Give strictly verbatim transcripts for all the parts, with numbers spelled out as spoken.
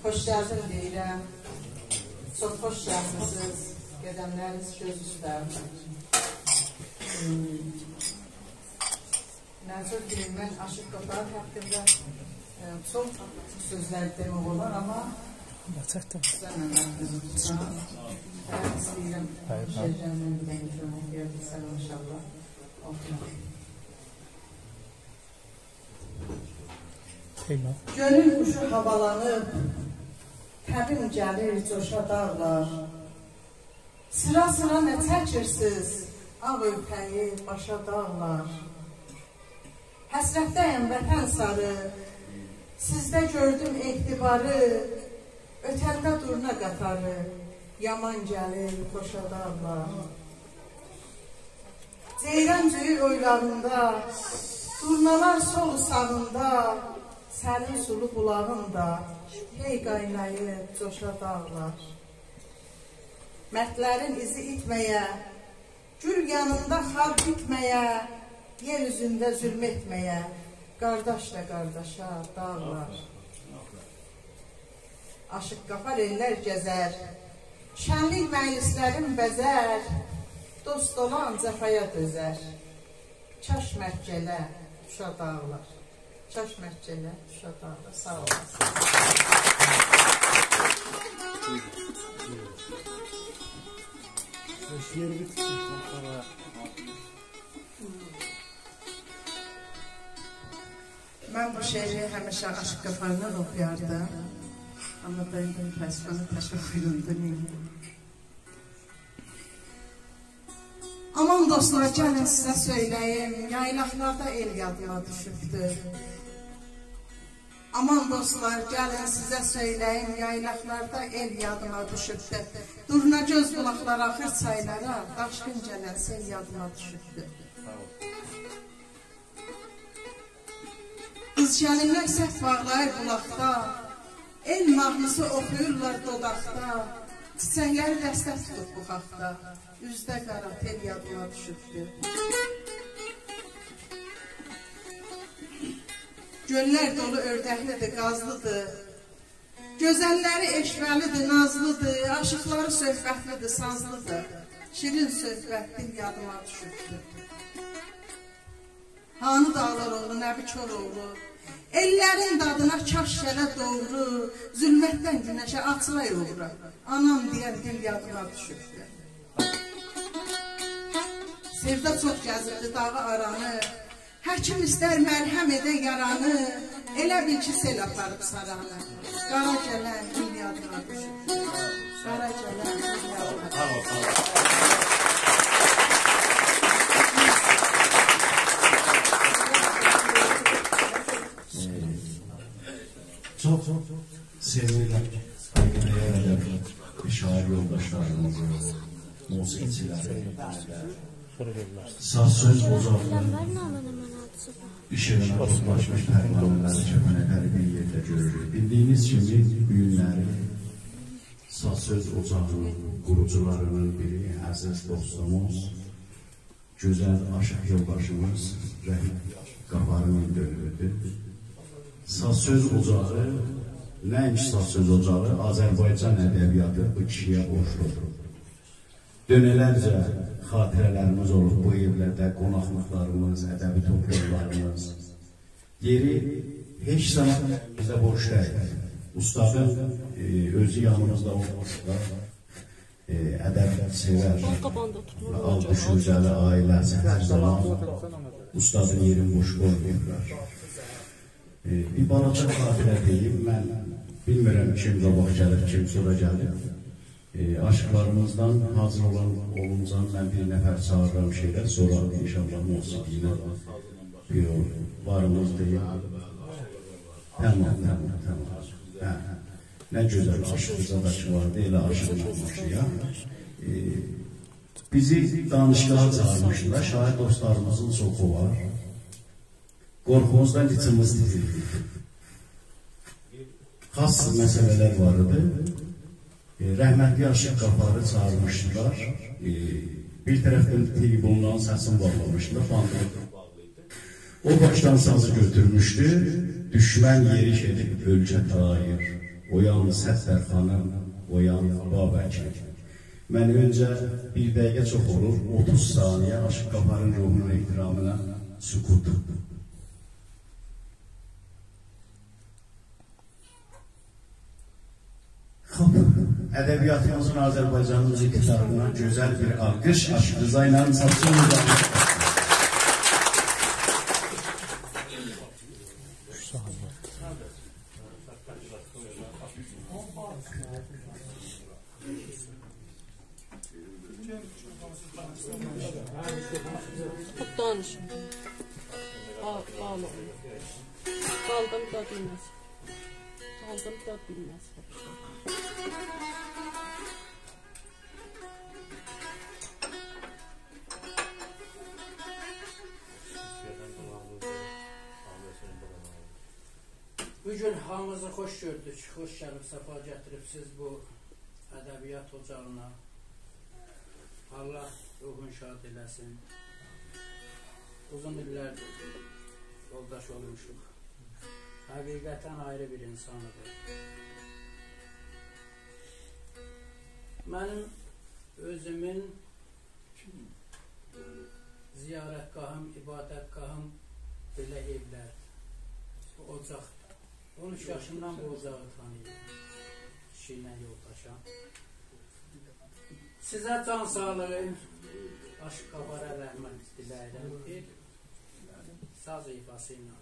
خوش گلدین دئییرم. چوخ خوش گلمیسینیز. قدملرینیز گؤز اوسته. منظور دئییم، من آشیق قافاری حاقیندا، ائ، چوخ سؤزلر دئمک اولار، آمما سنن واختینیزی توتسام، من ایسته‌ییرم، بیر دنه شعرلرینن بیر دنه اوخویام، انشاءالله. اوخویام. گؤنول قوشو هاوالانیب، طبعیم گلیر جوشا داغلار. سیرا-سیرا نه چکیرسیز، آغ اؤرپه‌یی باشا داغلار. حسرتده‌یم وطن ساری، سیزده گؤردوم اعتباری. اؤتنده دورنا قاطاری، یامان گلیر خوشا داغلار. جئیران جویور اویلاغیندا، دورنالار سول ساغیندا، سرین سولو بولاغیندا، هئی قایناییب جوشا داغلار. مردلرین ایزی ایتمه‌یه، گول یانیندا خار بیتمه‌یه، یئر اوزونده ظلم ائتمه‌یه، قارداش دا قارداشا داغلار. آشیق قافار ائللر گزر، شنلیک مجلسلرین بزر، دوست اولان جفایا دؤزر. کاش مرد گله، شوشا داغلار. کاش مرد گله، شوشا داغلار. ساغ اولاسینیز. من بو شعری همیشه آشیق قافارلا اوخویاردیم. آمما من متأسفانه تک اوخویوردوم. آمان دوستلار، گلین سیزه سؤیله‌ییم، یایلاقلاردا ائل یادیما دوشوبدو. آمان دوستلار، گلین سیزه سؤیله‌ییم، یایلاقلاردا ائل یادیما دوشوبدو. دورنا گؤز بولاقلار آخیر چایلارا، داشقین گلن سئل یادیما دوشوبدو. قیز گلینلر سهو باغلاییر بولاقدا، ائل ماهنیسی اوخویورلار دوداقدا، چیچکلری دسته توتوب بوخاقدا، اوزده قارا تئل یادیما دوشوبدو. گؤللر دولو اؤردکلیدیر، قازلیدیر، گؤزللری اشوه‌لیدیر، نازلیدیر، آشیقلاری صحبتلیدیر، سازلیدیر، شیرین صحبت دیل یادیما دوشوبدو. هانی داغلار اوغلو، نبی کوراوغلو؟ ائللرین دادینا کاش گله دوغرو، ظلمتدن گونشه آچیلا یوغرو، آنام دئین دیل یادیما دوشوبدو. سئودا چوخ گزیبدی داغی آرانی، حکیم ایستر مرهم ائده یارانی، ائله بیل کی سئل آپاریب سارانی. قارا گلن دیل یادیما دوشوب. قارا گلن دیل یادیما دوشوب. ساغ اول، ساغ اول. چوخ سئوینیرم کی، سایغیدئیهر ادبی شاعیر یولداشلاریمیزی، موسیقیچیلری، ساز سؤز اوجاغینین ایشیغینا توپلاشمیش پروانه‌لری، کفنه‌لری بیر یئرده گؤروروک. بیلدیگینیز کیمی، بو گونلری ساز سؤز اوجاغینین قوروجولارینین بیری، عزیز دوستوموز، گؤزل آشیق یولداشیمیز رحیم قافارین ایل دؤنومودور. ساز سؤز اوجاغی، نه‌اینکی ساز سؤز اوجاغی، آذربایجان ادبیاتی بو کیشی‌یه بورجلودور. دؤنه‌لرجه خاطره‌لریمیز اولوب بو ائولرده، قوناقلیقلاریمیز، ادبی توپلاملاریمیز. یئری هئچ زامان بیزه بوش دئییل. اوستادین، ائ، اؤزو یانیمیزدا اولماسا دا، ائ، ادب سئور و آلقیش اوزه‌لی عائله‌سی هر زامان اوستادین یئرینی بوش قویماییبلار. ائ، بیر بالاجا خاطره دئییم. من بیلمیرم کیم قاباق گلیر، کیم سونرا گلیر. ائ، آشیقلاریمیزدان حاضر اولان، اولونجا من بیر نفر چاغیررام شعره، سونرا انشاءالله موسیقی ایله بیر یول واریمیز دئییم. تامام، تامام، تامام. هه. نه گؤزل آشیقیمیزا دا کی واردی، ائله آشیقلا باشلایاق. ائ، بیزی دانشگاها چاغیرمیشدیلار، شاعیر دوستلاریمیزین چوخو وار. قورخوموزدان ایچیمیز تیتره‌ییردی. خاص مسئله‌لر وار ایدی. ائ، رحمتلی آشیق قافاری چاغیرمیشدیلار. ائ، بیر طرفدن تریبونلارین سسینی باغلامیشدیلار، باندیری. او باشدان سازی گؤتورموشدو، دوشمن یئریش ائدیب اؤلکه تالاییر. اویان ستار خانیم، اویان بابکیم. من اؤنجه بیر دقیقه چوخ اولور، اوتوز ثانیه عاشیق غافارین روحونون احترامینا سکوت. خوب، ادبیاتیمیزین، آذربایجانین موزیک تاریخیندن گؤزل بیر آلقیش عاشیق رضا ایله ساز سولوسونا. خوب دانیش. آ، آ، آ. قالدیم دا بیلمز. قالدیم دا بیلمز. بو گون هامینیزی خوش گؤردوک، خوش گلیب، صفا گتیریبسیز بو ادبیات اوجاغینا. آللاه روحون شاد ائله‌سین. اوزون ایللردیر یولداش اولموشوق. حقیقتاً آیری بیر اینسان ایدی. منیم اؤزومون زیارتگاهیم، عبادتگاهیم بئله ائولردیر. بو اوجاقدیر. اون اوچ یاشیندان بو اوجاغی تانیییرام. کیشی ایله یولداشام. سیزه جان ساغلیغی، عاشیق غافارا رحمت دیله‌ییرم. بیر ساز ایفاسی ایله.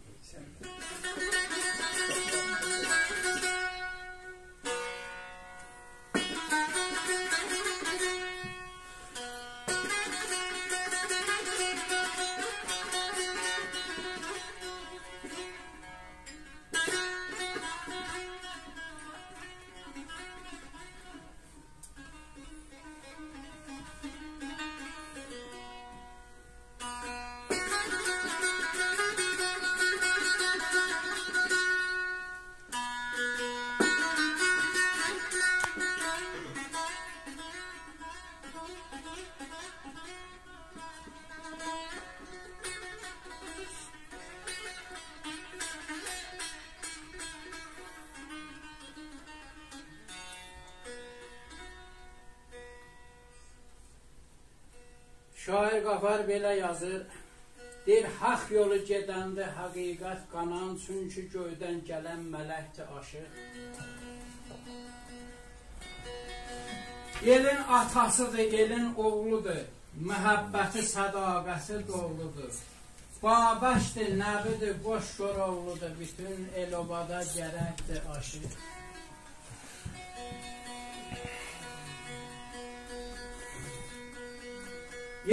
شاعر غافار بئله یازیر. دئییر، حاق یولو گئدنده حقیقت قانان، چونکی گؤیدن گلن ملکدیر عاشیق. ائلین آتاسیدیر، ائلین اوغلودور، محبتی، صداقتی دولودور. بابکدیر، نبیدیر، بوش کوراوغلودور، بوتون ائل اوبادا گرکدیر عاشیق.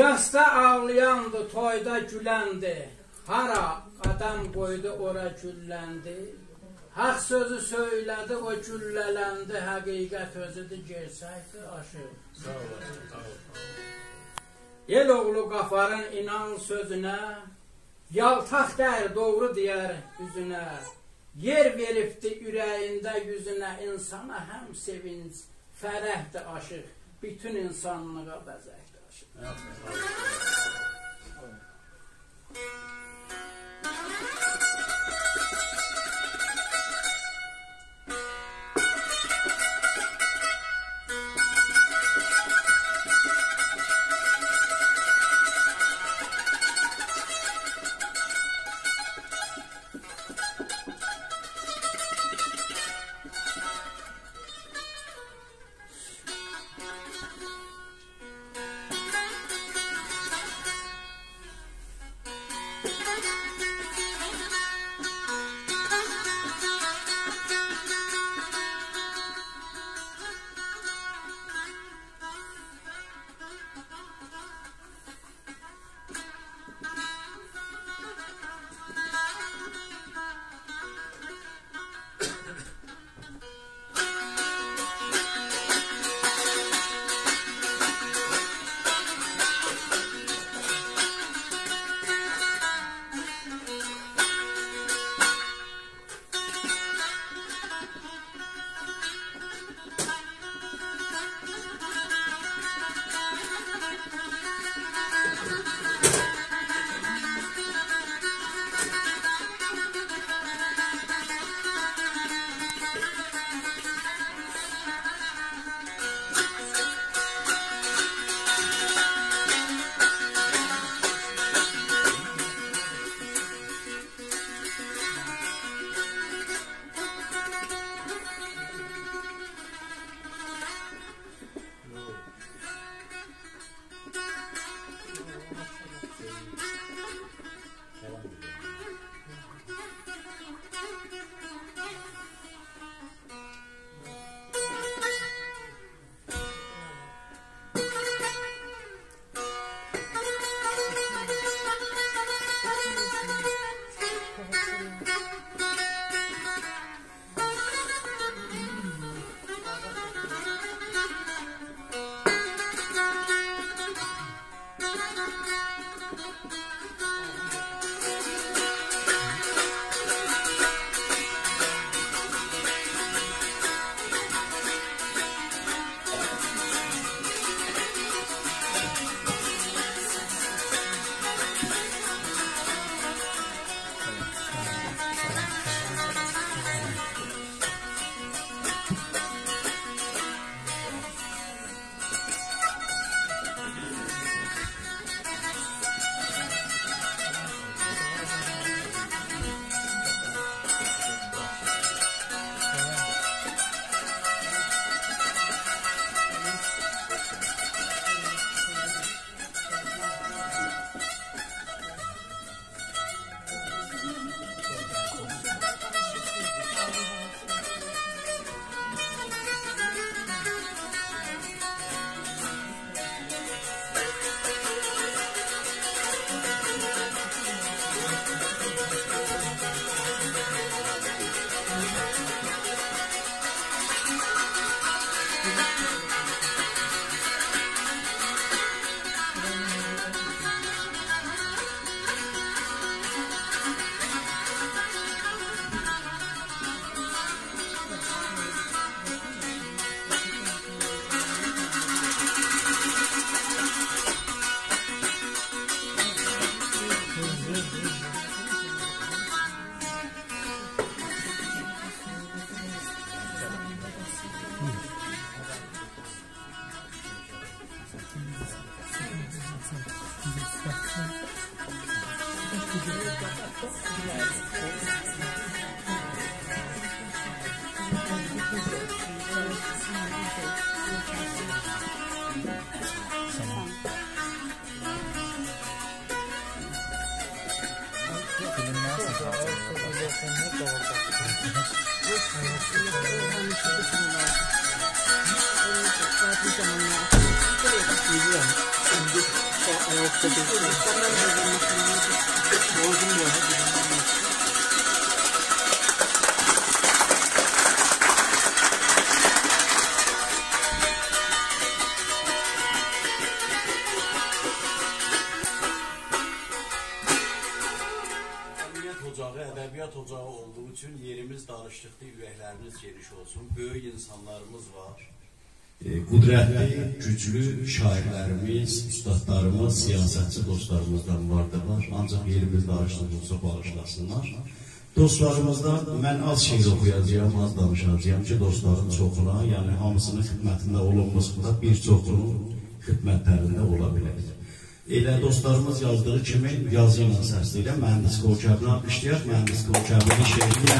یاسدا آغلایاندی، تویدا گولندی، هارا قدم قویدو، اورا گوللندی. حاق سؤزو سؤیله‌دی، او گولله‌لندی، حقیقت اؤزودور، گئرچکدیر عاشیق. ساغ اولاسان، ساغ اول. ائل اوغلو غافارین اینان سؤزونه، یالتاق دئییر، دوغرو دئیر اوزونه. یئر وئریبدی اوره‌یینده، یوزونه، اینسانا هم سئوینج، فرحدیر عاشیق، بوتون اینسانلیغا بزکدیر عاشیق. جمعیت اوجاغی، ادبیات اوجاغی اولدوغو اوچون یئریمیز دالیشدیقدیر، اورکلریمیز گئنیش اولسون. بؤیوک اینسانلاریمیز وار. ائ، قدرتلی، گوجلو شاعیرلریمیز، اوستادلاریمیز، سیاستچی دوستلاریمیز دا واردیلار. آنجاق یئریمیز دالیشدیغی اولسا باغیشلاسینلار. دوستلاریمیزدان من آز شعر اوخویاجاغام، آز دانیشاجاغام کی، دوستلارین چوخونا، یعنی هامیسینین خدمتینده اولانماسام دا، بیر چوخونون خدمتلرینده اولا بیلریک. ائله دوستلاریمیز یازدیغی کیمی یازی ایله سسله‌ییرم. مهندس کوکبینی آلقیشلایاق، مهندس کوکبینین شعری ایله.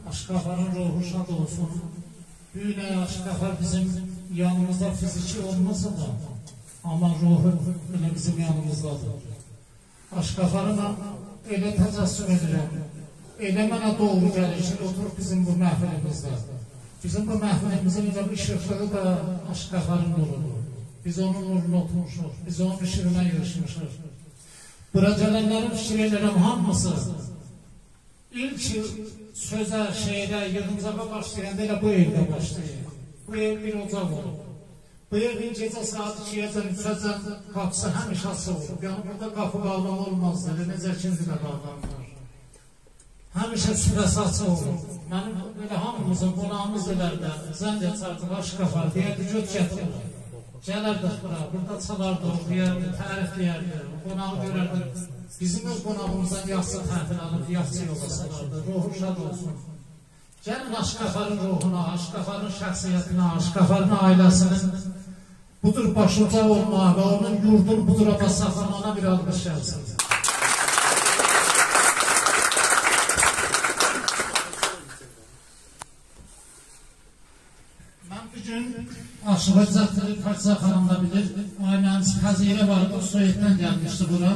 آشیق غفارین روحو شاد اولسون. بو گون آشیق غفار بیزیم یانیمیزدا فیزیکی اولماسا دا، آمما روحو ائله بیزیم یانیمیزدادیر. آشیق غفاری من ائله تجسم ائدیرم. ائله منه دوغرو گلیر کی، اوتوروب بیزیم بو محفلیمیزده. بیزیم بو محفلیمیزین ائله بیر ایشیقلیغی دا آشیق غفارین نورودور. بیز اونون نوروندا اوتورموشوق، بیز اونون ایشیغینا ییغیشمیشیق. بورا گلنلرین فیکیر ائدیرم هامیسی ایلک سؤزه، شعره، ییغینجاغا باشلایاندا ائله بو ائوده باشلاییر. بو ائو بیر اوجاق اولوب. بو ائوین گئجه ساعات ایکی‌یه‌جن، اوچه‌جن قاپیسی همیشه آچیق اولوب. یعنی، بورادا قاپی باغلاما اولمازدی، ائله نئجه کی، ایندی ده باغلانمیر. همیشه سفره‌سی آچیق اولوب. منیم ائله هامیمیزین قوناغیمیز ائلرده، زنگ آچاردیق، آشیق غفار، دئیردی، «گؤت گتیر.» گلردیک بورا، بورادا چالاردی، اوخویاردی، تعریف دئیردی، قوناغی گؤرردی. بیزیم اؤز قوناغیمیزدان یاخشی تحویل آلیب، یاخشی یولا سالاردی. روحو شاد اولسون. گلین آشیق غفارین روحونا، آشیق غفارین شخصیتینه، آشیق غفارین عائله‌سینین بو جور باشی اوجاق اولماغا و اونون یوردونو بو جور آباد ساخلاماغینا بیر آلقیش گلسین. من بو گون آشیق حجتلی، پاکیزه خانیم دا بیلیر، آقای مهندس پذیره واریدی، سوئددن گلمیشدی بورا.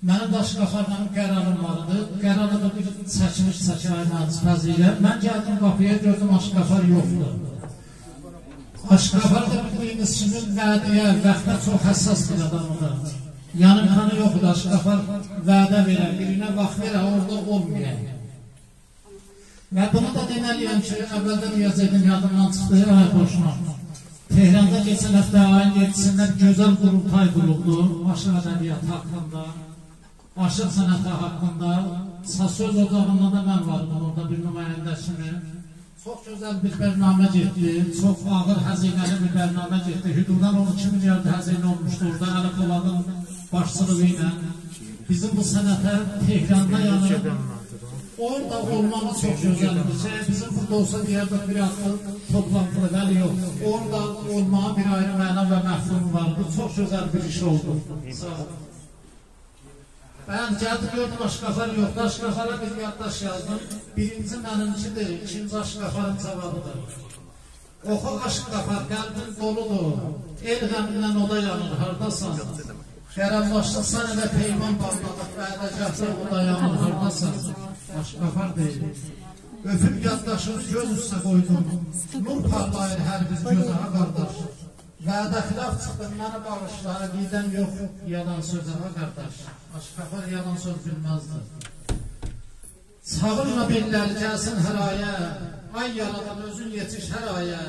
منیم ده آشیق غفارلا قراریمی واریدی. قراری دا بیر چکیلیش چکه، آقای مهندس پذیره. من گلدیم قاپییا، گؤردوم آشیق غفار یوخدور. آشیق غفار دا بیلدیگینیز کیمی وعده‌یه، واختا چوخ حساس بیر آدامدیر. یعنی امکانی یوخدور آشیق غفار وعده وئره، بیرینه واخت وئره، اورادا اولمایا. و بونو دا دئمه‌لی‌یم کی، اولده دئیه‌جکدیم، یادیمدان چیخدی، آی، بوشونا. تهراندا کئچن هفته آیین یئددیسینده بیر گؤزل قورولتای قورولدو، آشیق ادبیاتی حاقیندا، آشیق صنعتی حاقیندا. سا-، سؤز اوجاغیندا دا من واردیم اورادا بیر نماینده کیمی. چوخ گؤزل بیر برنامه گئتدی، چوخ آغیر هزینه‌لی بیر برنامه گئتدی. حدوداً اون ایکی میلیارد هزینه اولموشدو اورادا علی پولادین باشچیلیغی ایله. بیزیم بو صنعته تهراندا، یعنی، اورادا اولماغی چوخ گؤزل ایدی. شئی، بیزیم بورادا اولسا دئیردیک بیر آددیم توپلانتیلی، ولی یوخ. اورادا اولماغین بیر آیری معنا و مفهومو واردی. چوخ گؤزل بیر ایش اولدو. ساغ اولون. من گلدیم، گؤردوم آشیق غفار یوخدور. آشیق غفارا بیر یادداشت یازدیم. بیرینجی منیمکیدیر، ایکینجی آشیق غفارین جاوابیدیر. اوخو آشیق غفار، قلبیم دولودور. ائل غمیندن اودا یانیر، هارداسان؟ قرارلاشدیق سنینله، پیمان باغلادیق، وعده‌گاهدا اودا یانیر، هارداسان؟ آشیق غفار دئییر. اؤپوب یادداشینی گؤز اوسته قویدوم. نور پارلاییر هر بیر گؤزه، ها قارداش. وعده خلاف چیخدیم، منی باغیشلا، عقیده‌م یوخ یالان سؤزه، ها قارداش. آشیق غفار یالان سؤز بیلمزدی. چاغیرما بئللری گلسین هر آیه، آی یارادان اؤزون یئتیش هر آیه.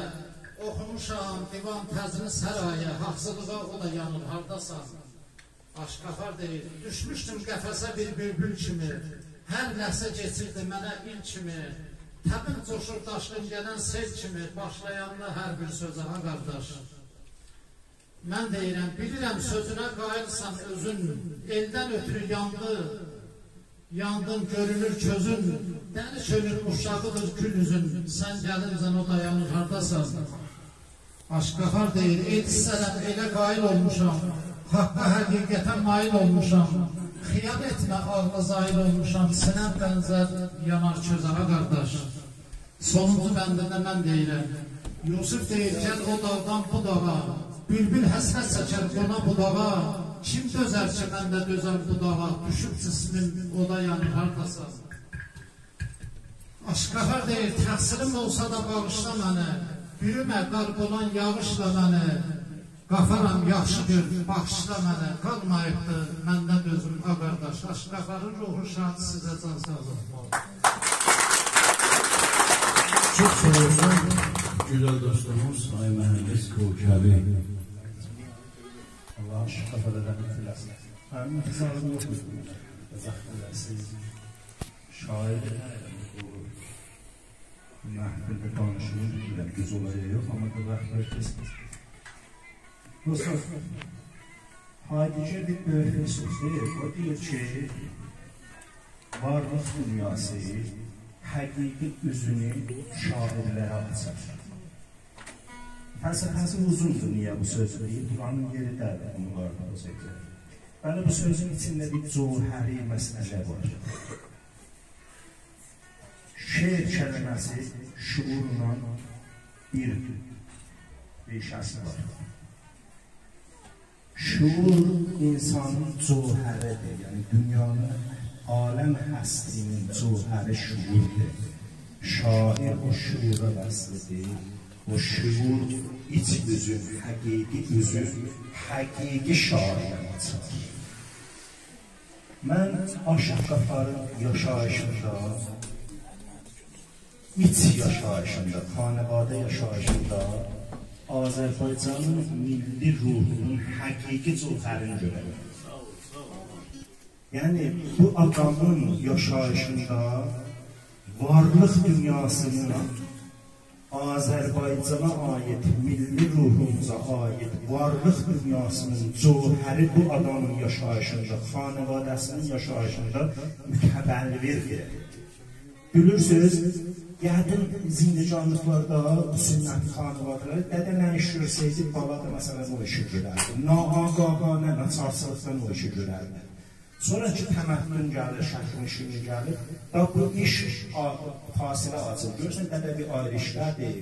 اوخوموشام دیوان تجنیس هر آیه، حاقسیزلیغا او دا یانیر، هارداسان؟ آشیق غفار دئییر، دوشموشدوم قفسه بیر بولبول کیمی، هر لحظه کئچیردی منه ایل کیمی، تبین جوشور داشقین گلن سئل کیمی، باشلایاندا هر بیر سؤزه، ها قارداش. من دئییرم، بیلیرم سؤزونه قاییلسان اؤزون، ائلدن اؤترو یاندی، یاندین، گؤرونور کؤزون، دلی چؤلون اوشاغیدیر گول اوزون، سن گلینجن او دایانیر، هارداسان؟ آشغافار دئییر: «ای سنم، ائله قاییل اولموشام، حاققا، حقیقته ماییل اولموشام. خیال ائتمه، عاغلا زاییل اولموشام، سینه‌م بنزر یانار کؤزه، آ قارداش.» سونونجو بندینده من دئییرم. یوسف دئییر: «گل او داغدان بو داغا، بولبول حسرت چکر قونا بوداغا. کیم دؤزر کی، من ده دؤزم بو داغا؟ دوشوب جسمیم اودا، یانیر هارداسان.» آشغافار دئییر: «تقصیریم اولسا دا باغیشلا منی، بورومه قار قونان یاغیشلا منی. غافارام، یاخشی گؤر، باغیشلا منی، قالماییبدی منده دؤزوم، آ قارداش.» آشغافارین روحو شاد، سیزه جان ساغلیغی. چوخ ساغ اولسون گؤزل دوستوموز، آقای مهندس کوکبی. آللاه آشغافارا رحمت ائله‌سین. منیم انتظاریم یوخ ایدی. جزاک الله، سیز شاعر، بو محفلده دانیشیغین بیلیرم، دوز اولا یا یوخ، آمما دا واخت وئردینیز. دوستلار، هایدگر بیر بؤیوک فیلسوفدور. او دئییر کی، وارلیق دونیاسی حقیقی اوزونو شاعرلره آچار. فلسفه‌سی اوزوندور، نییه بو سؤزو دئییر؟ بورانین یئری دئییل، بونلار دا او سؤزو. بلی، بو سؤزون ایچینده بیر جوهری مسئله وار. شعر کلمه‌سی شعورلا بیر ریشه‌سی وار. شعور انسانین جوهریدیر، یعنی دونیانین، عالم هستی‌نین جوهری شعوردور. شاعر او شعورا وصلدیر. او شعور ایچ اوزون، حقیقی اوزون، حقیقی شاعره آچار. من آشغافارین یاشاییشیندا، ایچ یاشاییشیندا، خانواده یاشاییشیندا آذربایجانین میللی روحونون حقیقی جوهرینی گؤرورم. یعنی، بو آدامین یاشاییشیندا وارلیق دونیاسینین، آذربایجانا عایید، میللی روحوموزا عایید وارلیق دونیاسینین جوهری بو آدامین یاشاییشیندا، خانواده‌سینین یاشاییشیندا متبلوردیر. بیلیرسینیز، قدیم زندگانلیقلاردا، بو سنتی خانواده‌لر، دده نه ایش گؤرسه‌یدی، بالا دا، مثلا، او ایشی گؤرردی. ناآگاهانه، ناچارچیلیقدان او ایشی گؤرردی. سونرا کی، تمدن گلیر، شهرنشینی گلیر، دا بو ایش آ-، فاصله آچیلیر. گؤرورسن، دده بیر آیری ایشده‌دیر،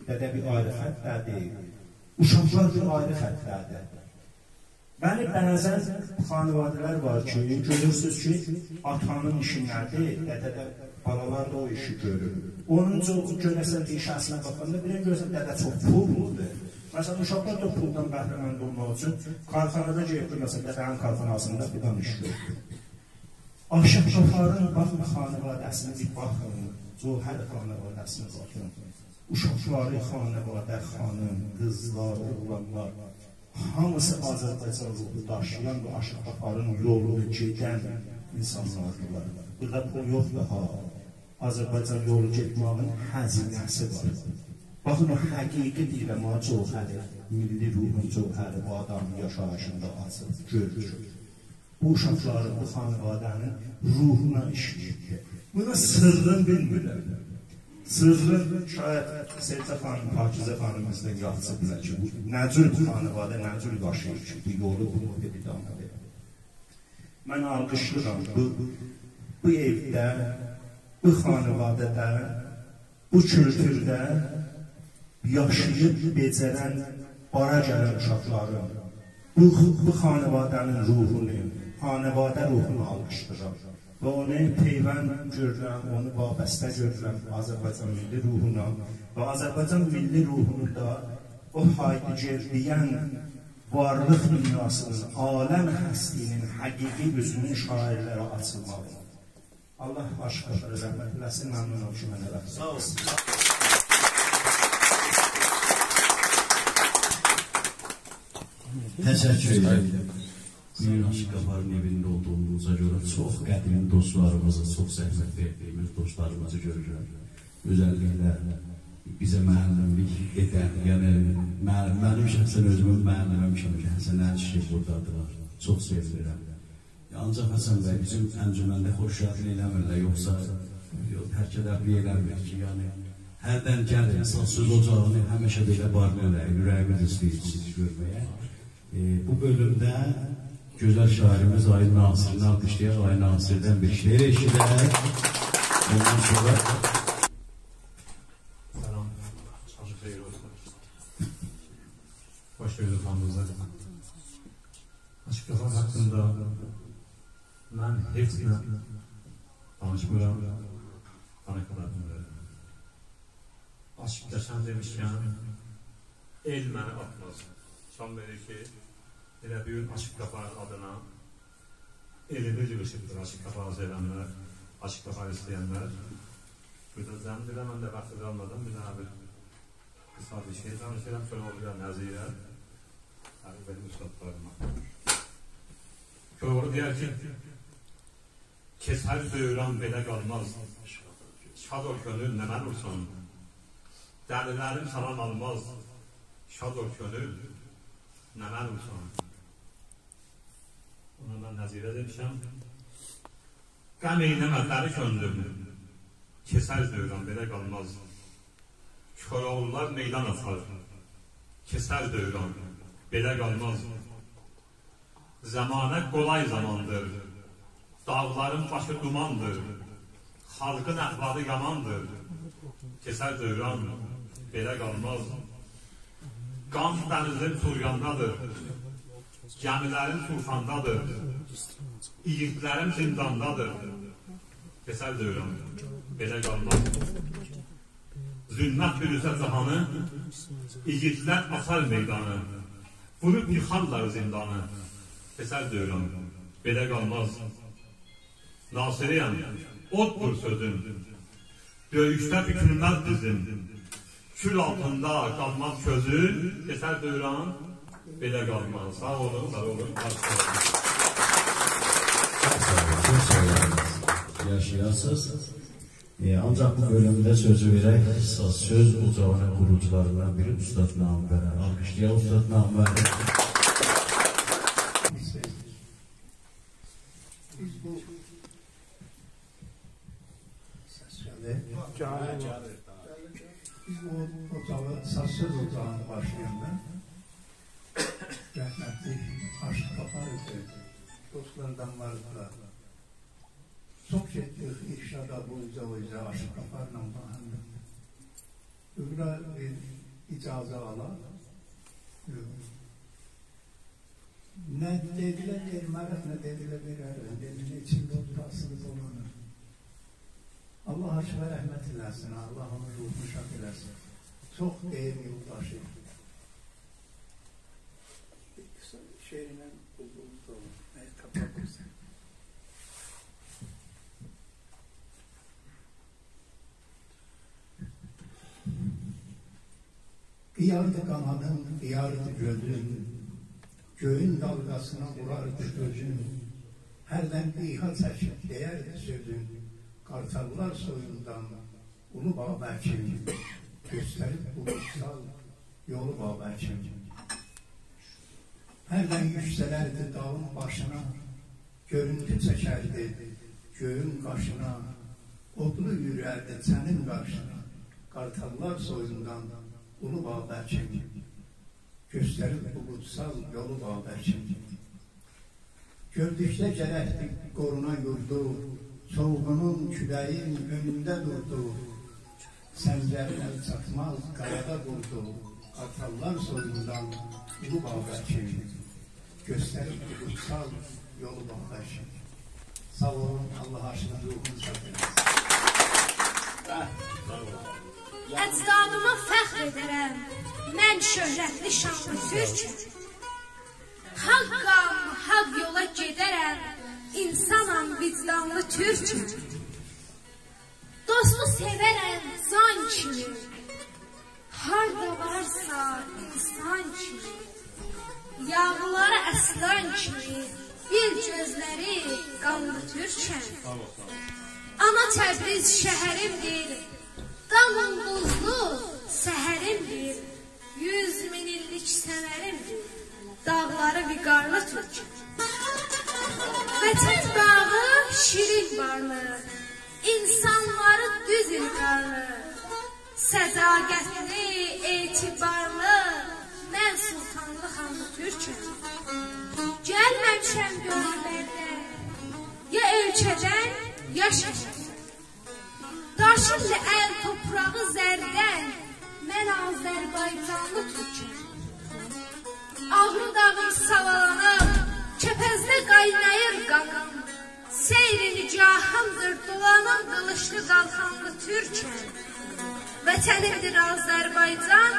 دده بیر آیری خطده‌دیر، اوشاقلار بیر آیری خطده‌دیر. بلی، بعضا خانواده‌لر وار کی، گؤرورسونوز کی، آتانین ایشی نه‌دیر، دده ده، بالالار دا او ایشی گؤرور. اونون اوچون گؤره‌سن ریشه‌سینه باخاندا، بیر گؤره‌سن دده چوخ پوللودور. مثلا، اوشاقلار دا پولدان بهره‌مند اولماق اوچون کارخانادا گئدیب، مثلا، دده‌نین کارخاناسیندا فیلان ایش گؤرور. آشغافارین، باخین، خانواده‌سینه بیر باخین، جوهر خانواده‌سینه باخین. اوشاقلاری، خانواده، خانیم، قیزلار، اوغلانلار، هامیسی آذربایجان روحو داشییان و آشغافارین یولونو گئدن اینسانلاردیلار. بورادا پول یوخدور ها. آذربایجان یولو گئتمه‌یین هزینه‌سی وار. باخین، او حقیقی دئییرم، او جوهری، میللی روحون جوهری، او آدامین یاشاییشیندا آچیلیر، گؤرونور. بو اوشاقلارین، بو خانواده‌نین روحونا ایشله‌ییبدیر. بونون سرّینی بیلمیرم. سرّینی شاید سیده خانیم، پاکیزه خانیم بیزدن یاخشی بیلر کی، بو نه جور بو خانواده، نه جور یاشاییر کی، بو یولو بو مدل ادامه وئریر. من آلقیشلاییرام بو، بو ائوده، بو خانواده‌ده، بو کولتورده یاشاییب بئجرن، بارا گلن اوشاقلارین، بو، بو خانواده‌نین روحونو، خانواده روحونو آلقیشلاییرام. و اونو پیوند گؤرورم، اونو وابسته گؤرورم آذربایجان میللی روحونا. و آذربایجان میللی روحونون دا او هایدگر دئین وارلیق دونیاسینین، عالم هستی‌نین حقیقی اوزونون شاعرلره آچیلماغی. آللاه آشغافارا رحمت ائله‌سین، ممنونام کی، منه واخت آییردینیز. ساغ اولون. تشکر ائدیرم. بو گون آشغافارین ائوینده اولدوغوموزا گؤره چوخ قدیمی دوستلاریمیزی، چوخ زحمت وئردیییمیز دوستلاریمیزی گؤرورم. اؤزللیکله بیزه معلم‌لیک ائدن، یعنی، معل-، منیم شخصا اؤزومون معلمیم کیمی کی، حسن علی کیشی بورادادیلار. چوخ سئوینیرم. آنجاق حسن بی، بیزیم انجمنده خوش گلدین ائله‌میرلر، یوخسا، یوخ، ترک ادبی ائله‌میر کی، یعنی، هردن گلین، ساز سؤز اوجاغینی همیشه بئله بارلی ائله‌یین. اوره‌ییمیز ایسته‌ییر سیزی گؤرمه‌یه. ائ، بو بؤلومده گؤزل شاعیریمیز آقای ناصرینی آلقیشلایاق. آقای ناصردن بیر شعر ائشیدک. اوندان سونرا سلام، آخشام خئییر اولسون. خوش گؤردوک هامینیزی. عاشیق قافار حاقیندا من هئچ نه دانیشمیرام، آناکادارینی وئرم. عاشیق قشنگ دئمیشکن، ائل منی آتماز. نشان وئریر کی، ائله بیر گون عاشیق قافارین آدینا ائلیمیز ییغیشیبدیر. عاشیق قافاری سئوه‌نلر، عاشیق قافاری ایسته‌ینلر. بورادا جمعدیرلر، من ده واختی قالمادان بیر دانا بیر قیسا بیر شعر دانیشیرام، سونرا اولور نظیره. تبریک ائدیرم اوستادلاریما. کوراوغلو دئیر کی، کئچر دؤوران بئله قالماز. شاد اول کؤنول، نمن اولسون. دلی‌لرین سلام آلماز. شاد اول کؤنول، نمن اولسون. اونا من نظیره دئمیشم. غم ائله‌مه، دلی کؤنلوم. کئچر دؤوران، بئله قالماز. کوراوغلولار میدان آچار. کئچر دؤوران، بئله قالماز. زمانه قولای زاماندیر. داغلارین باشی دوماندیر. خالقین احوالی یاماندیر. کئچر دؤوران، بئله قالماز. قان دنیزیم طغیاندادیر. گمی‌لریم طوفاندادیر. ایگیدلریم زینداندادیر. کئچر دؤوران، بئله قالماز. ظلمت بوروسا جهانی، ایگیدلر آچار میدانی. ووروب ییخارلار زیندانی. کئچر دؤوران، بئله قالماز. ناصره‌یم، اوددور سؤزوم. دؤیوشده بوکولمز دیزیم. کول آلتیندا قالماز کؤزوم. کئچر دؤوران، بئله قالماز. ساغ اولون، وار اولون. چوخ ساغ اولون، چوخ ساغ اولون. یاشایاسینیز. ائ، آنجاق بو بؤلومده سؤزو وئرک ساز سؤز اوجاغینین قوروجولاریندان بیری اوستاد ناموره. آلقیشلایاق اوستاد ناموری. بیز بو سس گلیر. گلیر. بیز بو اوجاغی، ساز سؤز اوجاغینی باشلایاندا رحمتلی عاشیق قافار ایدی. دوستلاردان واردیلار. چوخ گئتدیک ارشادا، بو اوجا، او اوجا، عاشیق قافارلا باهم. بورا بیر اجازه آلاق. نه دئدیلر، وئرمه‌ریک، نه دئدیلر، وئرریک. دئدیلر، ایچینده اولدو، آسیلی دولانیر. آللاه عاشیغا رحمت ائله‌سین، آللاه اونون روحونو شاد ائله‌سین. چوخ دَیَر یولداشی ایدی. بیر قیسا شعرله قوللوغوموز دا اولور. اگر تاپا بیلسن. قییاردی قانادین، قییاردی گؤزون، گؤیون دالغاسینا ووراردی گؤزون. هردن ایها چکیب دئیردی سؤزون، قارتاللار سویوندان اولو بابکیم، گؤستریب بولوتسال یولو بابکیم. هردن یوکسلردی داغین باشینا، گؤرونتو چکردی گؤیون قاشینا، اودلو یورردی چنین قارشینا، قارتاللار سویوندان اولو بابکیم، گؤستریب بولوتسال یولو بابکیم. گؤردوکده گرکدی قورونا یوردو، چووغونون، کوله‌یین اؤنونده دوردو. سنگرلر چاتماز قایادا قوردو، قارتاللار سویوندان اولو بابکیم، گؤستریب بولوتسال یولو بابکیم. ساغ اولون، آللاه عاشیغین روحونو شاد ائله‌سین. اجدادیما فخر ائدرم، من شهرتلی، شانلی تورکم. حاقام، حاق یولا گئدرم، اینسانام، وجدانلی تورکم. دوستو سئورم جان کیمی، هاردا وارسا اینسان کیمی. یاغیلاری آسلان کیمی، بیل گؤزلری قانلی تورکم. آنا تبریز شهریمدیر، قان اولدوزلو سحریمدیر. یوز مین ایللیک ثمریمدیر، داغلاری وقارلی تورکم. وطن باغی شیرین بارلی، اینسانلاری دوز ایلقارلی. صداقتلی، اعتبارلی، من سلطانلی خانلی تورکم. گلمه‌میشم گؤنوللرده، یا اؤلکه‌دن، یا شهردن. داشیمدی ال تورپاغی زردن، من آذربایجانلی تورکم. آغری داغیم ساوالانیب، کئپزده قایناییر قانیم. سیر نگاهیمدیر دولانان قیلیجلی قالخانلی تورکم. وطنیمدیر آذربایجان،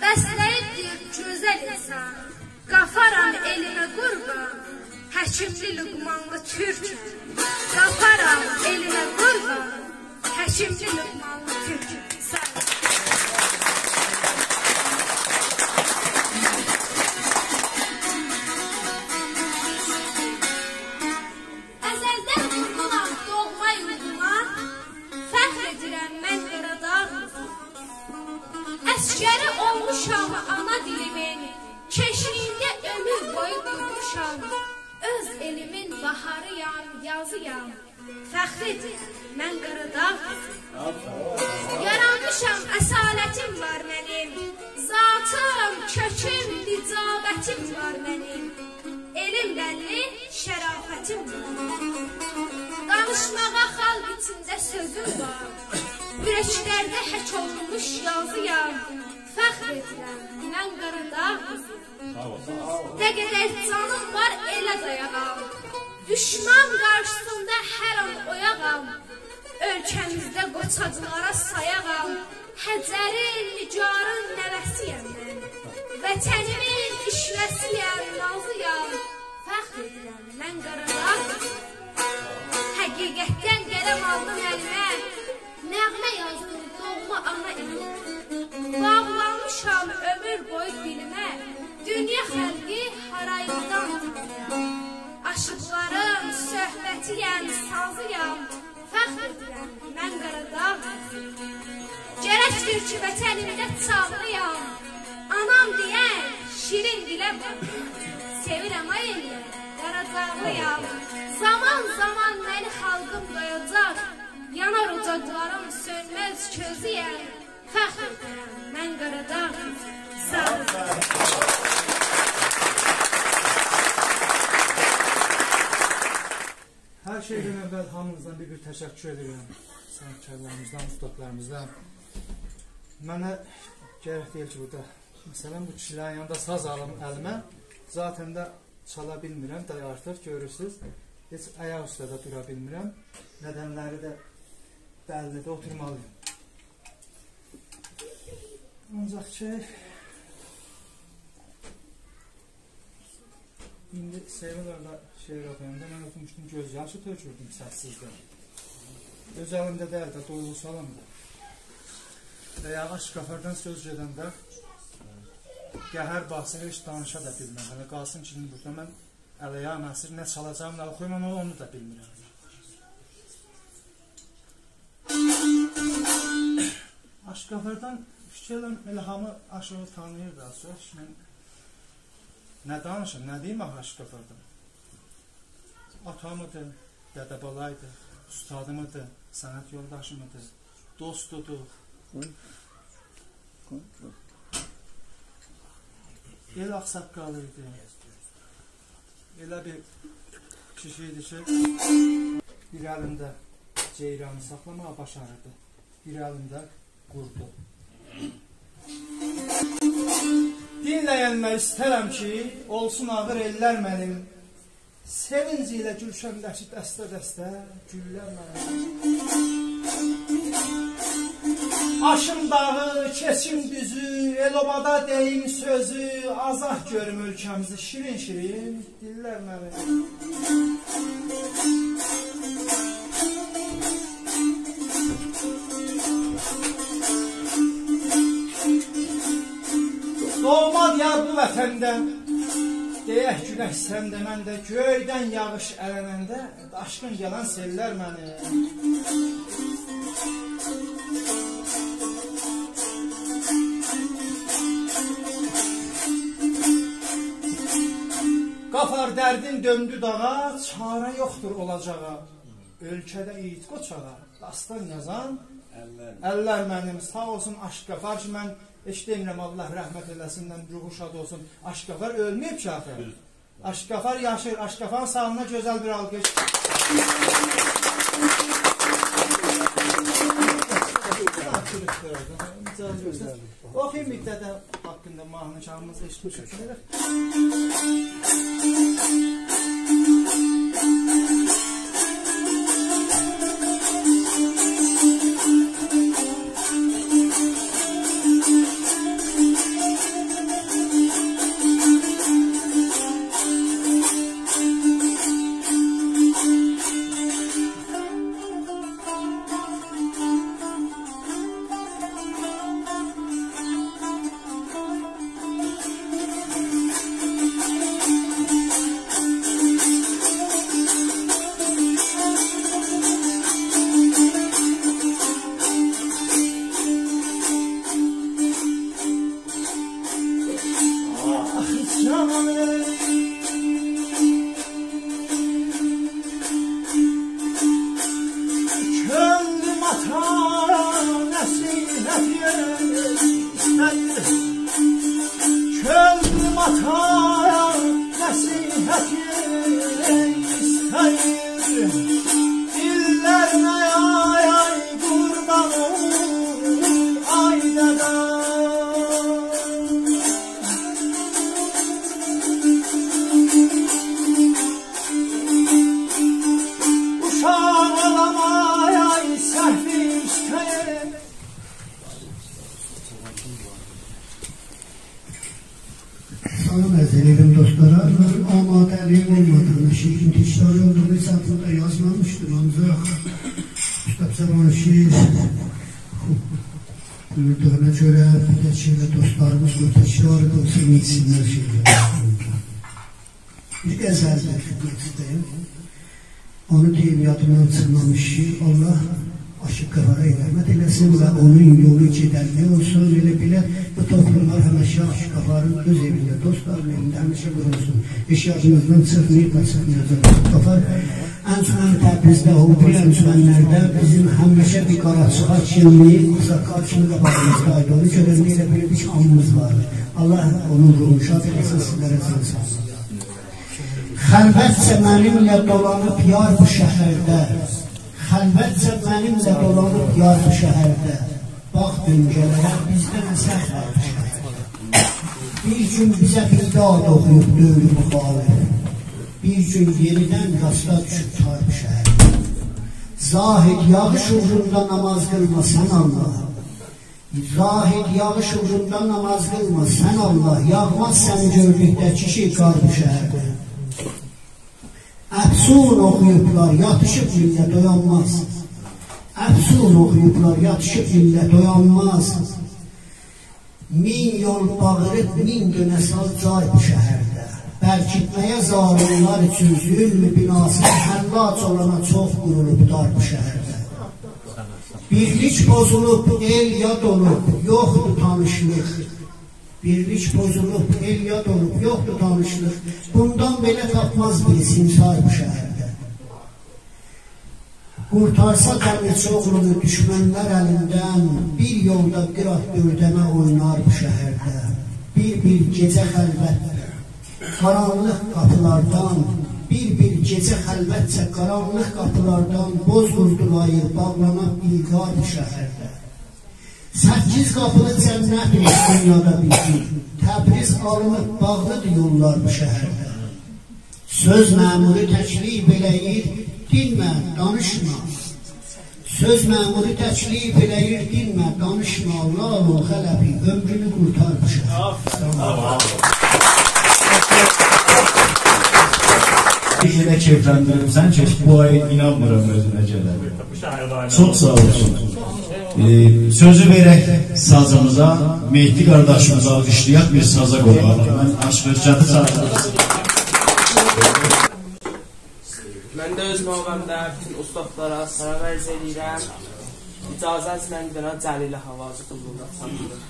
بسله‌ییبدیر گؤزل انسان. قاپارام ائلیمه قوربان، حکیملی لقمانلی تورکم. قاپارام ائلیمه قوربان، حکیملی لقمانلی تورکم. ساغ اولون. ازلدن قوربانام دوغما یوردوما، فخر ائدیرم من قاراداغ قیزی. عسگری اولموشام آنا دیلیمین، کئشیگینده عؤمور بویو دورموشام. اؤز ائلیمین باهاری‌یام، یازی‌یام، فخر ائدیرم من قاراداغ قیزی. یارانمیشام، اصالتیم وار منیم، ذاتیم، کؤکوم، نجابتیم وار منیم. ائلیم بللی، شرافتیم وار. دانیشماغا خالق ایچینده سؤزوم وار. اورکلرده حک اولونموش یازی‌یام، فخر ائدیرم من قاراداغ قیزی. ساغ اول، ساغ اول. نه قدر جانیم وار، ائله دایاغام. دوشمان قارشیسیندا هر آن اویاغام. اؤلکه‌میزده قوچاقلارا سایاغام. هجرین، نگارین نوه‌سی‌یم من. وطنیمین عشوه‌سی‌یم، نازی‌یام. فخر ائدیرم من قاراداغ قیزی. حقیقتدن قلم آلدیم الیمه، نغمه یازدیم دوغما آنا ایلیمه. باغلامیشام عؤمور بویو دیلیمه، دونیا خالقی هاراییندان تانییام. عاشیقلارین صحبتی‌یم، سازی‌یام، فخر ائدیرم من قاراداغ قیزی. گرکدیر کی وطنیمده چاغلایام، آنام دئین شیرین دیله باخ. سئویرم آی ائللر، قاراداغلی‌یام. زامان زامان منی خالقیم دویاجاق، یانار اوجاقلاریم سؤنمز کؤزویم، فخر ائدیرم من قاراداغ قیزی. ساغ اولون. هر شئیدن اول هامینیزدان بیر-بیر تشکر ائدیرم. صنعتکارلاریمیزدان، اوستادلاریمیزدان. منه گرک دئییل کی بورادا، مثلا، بو کیشی‌لرین یانیندا ساز آلیم الیمه. ذاتا ده چالا بیلمیرم ده، آرتیق گؤرورسونوز. هئچ آیاق اوسته ده دورا بیلمیرم. ندنلری ده بللی‌دیر، اوتورمالی‌یام. آنجاق کی، ایندی سئوین اورادا شعر اوخویاندا من اوخوموشدوم، گؤز یاشی تؤکوردوم سس‌سیزدن. اؤز الیمده دئییل ده، دوغروسو الیمده. و یا آشغافاردان سؤز گئدنده قهر باسیر، هئچ دانیشا دا بیلمم. هله قالسین کی ایندی بورادا من ال-آیاغیم اسیر، نه چالاجاغیم، نه اوخویوم، آمما اونو دا بیلمیرم. آشغافاردان فیکیر ائلیرم، ائله هامی آشیغی تانیییر دا، سؤز من نه دانیشیم، نه دئییم آخی آشغافاردان؟ آتامیدیر، دده-بالایدیر، اوستادیمیدیر، صنعت یولداشیمیدیر، دوستودور. ائل آغ‌ساققالی ایدی. ائله بیر کیشی ایدی کی، بیر الینده جئیرانی ساخلاماغی باشاریردی، بیر الینده قوردو. دینله‌ینلر ایسترم کی، اولسون آغیر ائللر منیم. سئوینج ایله گولشنده‌کی دسته-دسته گوللر منیم. آشیم داغی، کئچیم دوزو، ائل-اوبادا دئییم سؤزو، آزاد گؤروم اؤلکه‌میزی شیرین-شیرین دیللر منیم. دوغما دیار بو وطنده، دئیک گونش سنده، منده، گؤیدن یاغیش اله‌ننده، داشقین گلن سئللر منیم. قافار دردین دؤندو داغا، چاره یوخدور اولاجاغا. اؤلکه‌ده ایگید قوچاغا داستان یازان اللر منیم ساغ اولسون، آشیق غافار کی، من هئچ دئمیرم، الله رحمت ائله‌سین، روحو شاد اولسون. آشیق غافار اؤلمه‌ییب کی آخی. آشیق غافار یاشیر، آشیق غافارین ساغلیغینا گؤزل بیر آلقیش. اوخویون بیر دنه ده حاقیندا ماهنی چالمیشیق، ائشیتمیشیک. کؤنلوم آتا نصیحتی ایسته‌ییر. کؤنلوم آتا نصیحتی ایسته‌ییر. ایللرینه آی، آی، قوربان اولوم، آی دده. اوشاق اولام، آی، آی، سهوی ایسته‌ییر. سلام عرض ائدیرم دوستلارا. من آماده‌لیگیم اولمادیغینی، شعرین تکراری اولدوغونو حسابیمدا یازمامیشدیم، آنجاق اوستاد جوانشیر بویوردوغونا گؤره بیر ده شئیله دوستلاریمیز بو تکراری دا اولسا ایچسینلر شعرلری. بیر غزل ده خدمتیزده‌یم. اونو دئییم، یادیمدان چیخمامیش کی، الله آشیق غافارا رحمت ائله‌سین و اونون یولو گئدنلی اولسون. ائله بیله بو توپلوملار همیشه آشیق غافارین اؤز ائوینده، دوستلارین ائوینده همیشه بولونسون. هئچ یادیمیزدان چیخماییب و چیخمایاجاق آشیق غافار. انجمن تبریزده، حقوقی انجمنلرده بیزیم همیشه بیر قاراچیخا کیمی، آغ‌ساققال کیمی قاباغیمیزدایدی. اونو گؤرنده ائله بیلیردیک کی، آلنیمیز وار. الله اونون روحونو شاد ائله‌سین، سیزلره جان ساغلیغی. خلوتجه منیمله دولانیب یار بو شهرده. خلوتجه منیمله دولانیب یار بو شهرده. باخ دؤنگه‌لره، بیزدن اثر وار بو شهرده. بیر گون بیزه بیر داد اوخویوب دؤورو مخالف. بیر گون یئنیدن راستا دوشوب تار بو شهرده. زاهد، یاغیش اوغروندا ناماز قیلما سن الله. زاهد، یاغیش اوغروندا ناماز قیلما سن الله، یاغماز سنی گؤردوکده کیشی قار بو شهرده. افسون اوخویوبلار، یاتیشیب میللت اویانماز. افسون اوخویوبلار، یاتیشیب میللت اویانماز. مین یول باغیریب مین دؤنه سال جار بو شهرده. برکیتمه‌یه ظالملر اوچون ظلم بناسی، حلاج اولانا چوخ قورولوب دار بو شهرده. بیرلیک پوزولوب، ائل یاد اولوب، یوخدور تانیشلیق. بیرلیک پوزولوب، ائل یاد اولوب، یوخدور تانیشلیق. بوندان بئله تاپماز بیری سمسار بو شهرده. قورتارسا دمیرچی اوغلونو دوشمنلر الیندن، بیر یولدا قیرات دؤردنه اوینار بو شهرده. بیر-بیر گئجه خلوتده قارانلیق قاپیلاردان، بیر-بیر گئجه خلوتجه قارانلیق قاپیلاردان بوز قوردولاییر، باغلانا بیلدار بو شهرده. سککیز قاپیلی جنت اولوب دونیادا بیر گون. تبریز آلینیب، باغلیدیر یوللار بو شهرده. سؤز مأمورو تکلیف ائله‌ییر، دینمه، دانیشما. سؤز مأمورو تکلیف ائله‌ییر، دینمه، دانیشما، لال اول، خلفی، عؤمرونو قورتار بو شهرده. بیر یئره کئیفلندیریبسن کی، بو آی اینانمیرام اؤزونه گله. چوخ ساغ اولسون. ائ، سؤزو وئرک سازیمیزا، مهدی قارداشیمیزی آلقیشلایاق، بیر سازا قویاق. من آشیق حؤجتی چاغیریرام. من ده اؤز نوبه‌مده بوتون اوستادلارا سلام عرض ائدیرم. اجازه‌نیزله بیر دنه جلیله حوازی قوللوغونا چالیرام.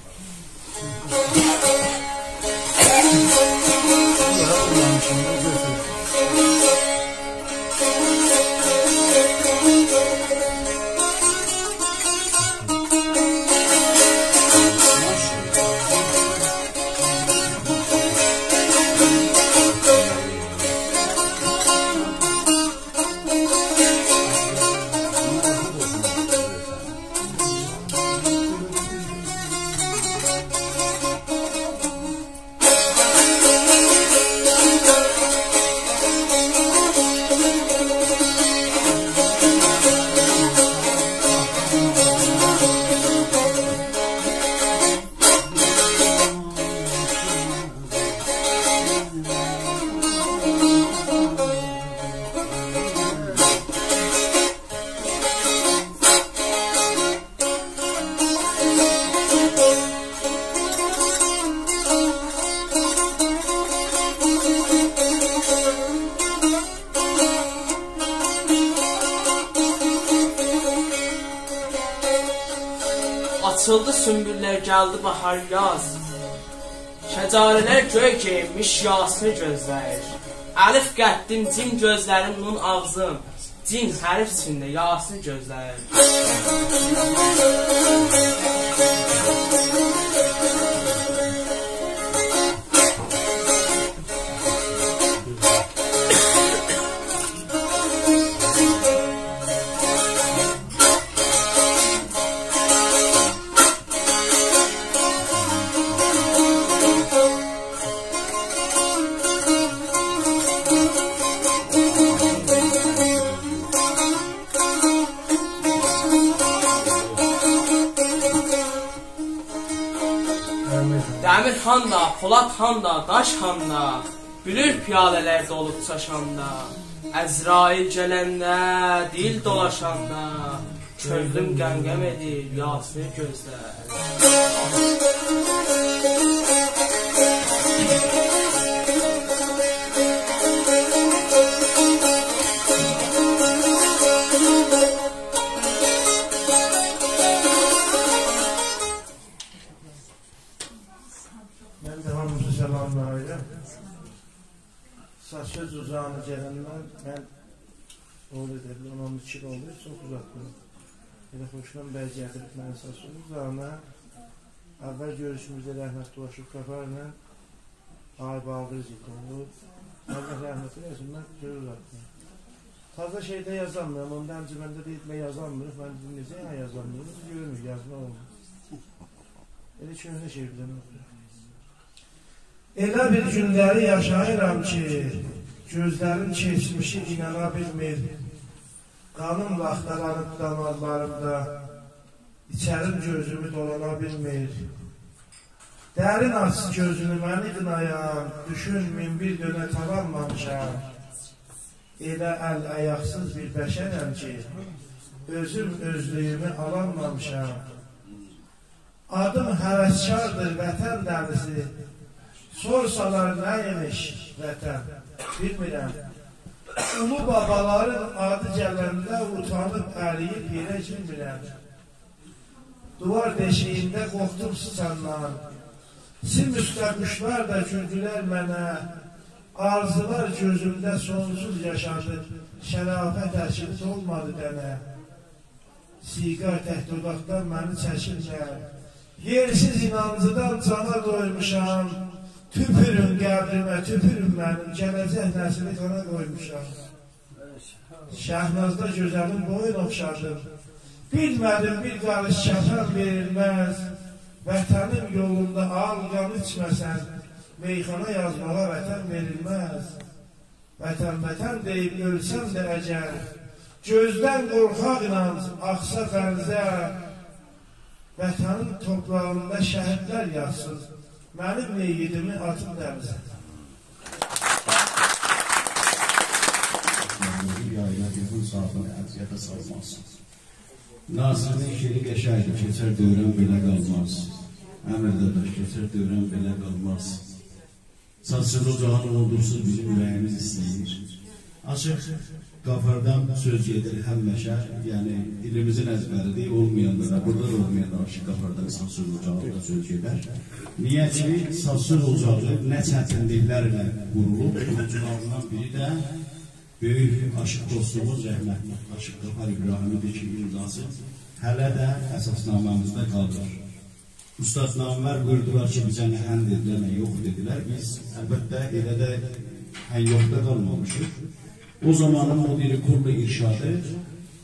آچیلدی سونبوللر، گلدی باهار، یاز. شجره‌لر گؤی گئیینمیش، یاسینی گؤزله‌ییر. الف قدّیم جیم، گؤزلریم نون، آغزیم جیم، حرف ایچینده یاسینی گؤزله‌ییر. دمیر هاندا، پولاد هاندا، داش هاندا، بؤلور پیاله‌لر دولوب چاشاندا. عزرائیل گلنده، دیل دولاشاندا، کؤنلوم غم‌غم ائدیر، یاسینی گؤزله‌ییر. من ده هامینیزی سلاملاییرام. ساز سؤز اوجاغینا گلندن من اولدو دئدیم، اون ایکی ایل اولدو، چوخ اوزاتماییم. ائله خوشونان بی گتیریب منی ساز سؤز اوجاغینا. اول گؤروشوموزده رحمتلی آشیق غفارلا آقای باقری زیت‌اوغلو. الله رحمت ائله‌سین، من سؤز اوزاتماییم. تازا شعر ده یازامیرام، اوندا انجمنده دئییب، من یازامیریق، من دئدیم، نئجه یعنی یازامیریق؟ بیز گؤرموروک، یازماق اولمور. ائله کؤهنه شعر بیلم. ائله بیر گونلری یاشاییرام کی، گؤزلریم کئچمیشی اینانا بیلمیر. قانیم لاختالانیب دامارلاریمدا، ایچریم گؤزومو دولانا بیلمیر. درین آچ گؤزونو، منی قینایان، دوشون مین بیر دؤنه تالانمامیشام. ائله ال آیاقسیز بیر بشرم کی، اؤزوم اؤزلویومو آلانمامیشام. آدیم هوسکاردیر، وطن دلیسی. سورسالار نه ایمیش وطن، بیلمیرم. اولو بابالارین آدی گلنده اوتانیب ارییب یئره گیرمیرم. دیوار دئشیگینده قورخدوم سیچاندان. سیم اوسته قوشلار دا گولدولر منه. آرزولار گؤزومده سونسوز یاشادی. شرافت اکیدی، اولمادی دنه. سیگار تک دوداقدان منی چکیرلر. یئرسیز اینانجیدان جانا دویموشام. توپورون قبریمه، توپورون منیم، گله‌جک نسلی قانا قویموشام. شهنازدا گؤزلین بویون اوخشادیم. بیلمه‌دیم بیر قاریش کفن وئریلمز. وطنیم یولوندا آغ قان ایچمه‌سن، میخانا یازماغا وطن وئریلمز. وطن، وطن دئییب اؤلسم ده اگر، گؤزدن قورخاق اینانج آخسا بنزه، وطنین توپراغیندا شهیدلر یاتسین، منیم مئییتیمی آتین دنیزه. یایلا گؤزون صافینی اذیته سالماز. ناصرین شعری قشنگدیر، کئچر دؤوره‌م بئله قالماز. امیر داداش، کئچر دؤوره‌م بئله قالماز. ساز سؤز اوجاغینی اونودورسوز، بیزیم اوره‌ییمیز ایسته‌ییر. آشیق غفاردان سؤز گئدیر همیشه، یعنی دیلیمیزین ازبریدیر، اولمایاندا دا، بورادا دا اولمایاندا آشیق غفاردان ساز سؤز اوجاغیندا سؤز گئدر. نییه کی، ساز سؤز اوجاغی نه چتینلیکلرله قورولوب، قوروجولاریندان بیری ده بؤیوک آشیق دوستوموز رحمتلی آشیق غفار ابراهیمی‌دیر کی، امضاسی هله ده اساسنامه‌میزده قالیر. اوستاد نامور بویوردولار کی، بیزه نه هن دئدیلر، نه یوخ دئدیلر. بیز، البته، ائله ده هن یوخدا قالمامیشیق. او زامانین مدیر کل ارشادی